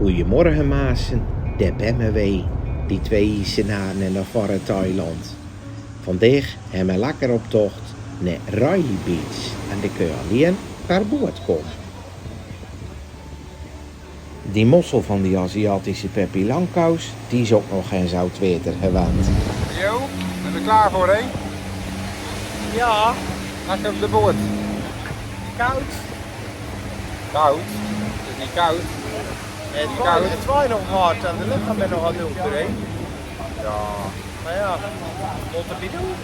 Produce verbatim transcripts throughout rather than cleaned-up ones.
Goeiemorge Maarssen, dao bènne wej, die twee Isenaarne nao verre Thailand. Vandaag gaon wej lekker op tocht nao Railay Beach en dan kóns se allein per boot kómme. Die mossel van die Aziatische Pippi Langkous, die is ouk nog gein zout water gewend. Jo, bent u klaar voor, hè? Ja. Lekker op de boot. Koud. Koud? Het is niet koud. Nee, het waait, het waait nog hard en de lucht gaat nog wat donker, hè? Ja. Maar ja, wat te doen?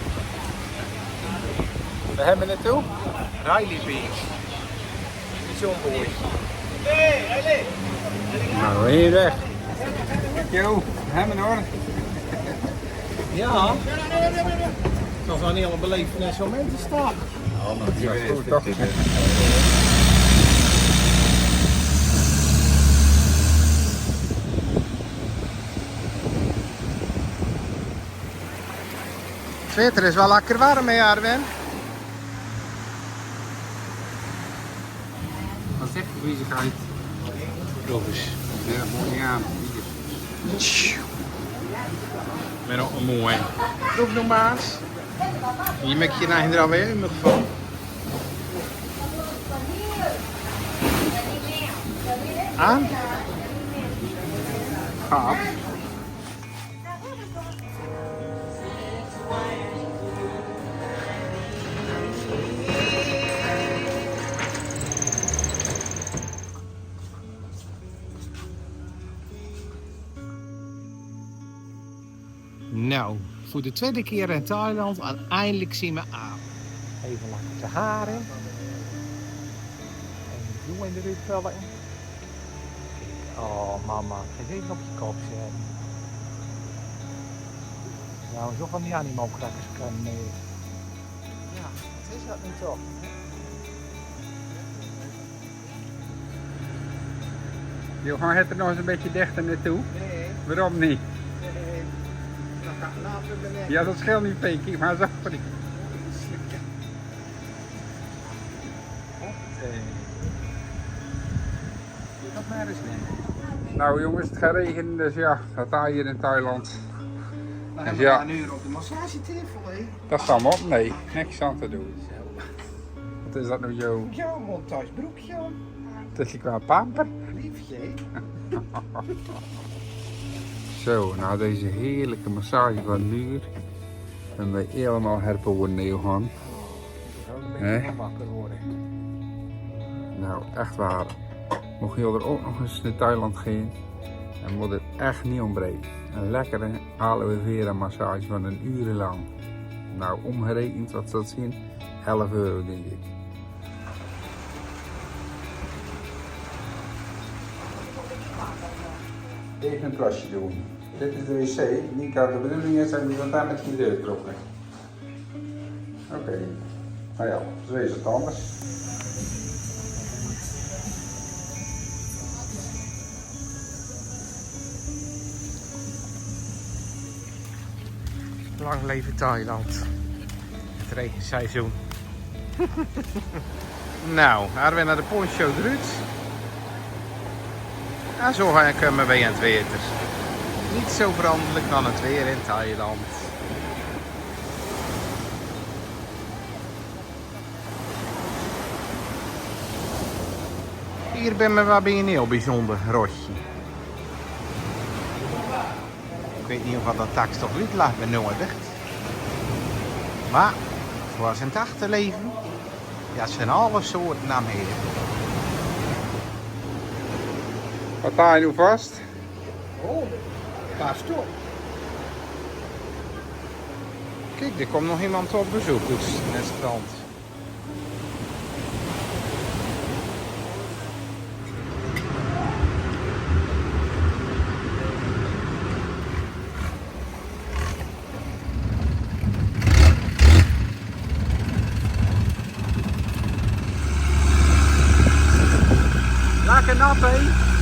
Waar hebben we naartoe? Railay Beach. Zo'n boy. Nou, hier weg. Jo, hebben we hoor. Ja. Dat was wel een hele belevenis om in te stappen. Ja, maar dat is goed, toch? Het water is wel lekker warm, hè, Arwin? Wat zegt de viezigheid? Logisch. Ja, mooi aan. Weer nog een mooi. Proef nog maar eens. Je maakt je eigen er alweer in ieder geval. Aan? Gaaf. Nou, voor de tweede keer in Thailand, uiteindelijk zien we aan. Even lekker te haren. En de vloer in de rug vullen. Oh, mama, ga eens even op je kop zitten. Nou, zo van die animalcrackers kan, eh. Ja, wat is dat nu toch? Johan, gaat er nog eens een beetje dichter naartoe? Nee. Waarom niet? Nee. Dan gaat het later beneden. Ja, dat scheelt niet, Pinky, maar zo. Oké. Nou jongens, het gaat regenen, dus ja, dat daar hier in Thailand. Dan hebben we een uur op de massagetafel, hè? Dat valt me op, nee. Niks aan te doen. Wat is dat nou, Jo? Ja, montagebroekje. Dat is qua pamper. Liefje, hè? Zo, na deze heerlijke massage van een uur hebben we helemaal herpowerd, Johan. Hè? Nou, echt waar. Mocht je er ook nog eens naar Thailand gaan, dan moet het echt niet ontbreken. Een lekkere aloe vera massage van een uur lang. Nou, omgerekend, wat zal het zijn? Elf euro, denk ik. Even een plasje doen. Dit is de wc. Niet dat de bedoeling is dat je dat daar met je deur klopt. Oké. Nou ja, zo is het anders. Lang leven Thailand. Het regenseizoen. Nou, Arwin haet de poncho d'roet. En zo gaon ik, eh, mien weekend wijer. Niet zo veranderlijk dan het weer in Thailand. Hier bènne we weer bie een heel bijzonder rotje. Ik weet niet of dat tax of uitleg benodigd. Maar, zoals in het echte leven, ja, het zijn alle soorten aan mee. Wat haet nu vast? Oh, pas op. Kijk, er komt nog iemand op bezoek, dus, naar het strand. Lekker nat, hè?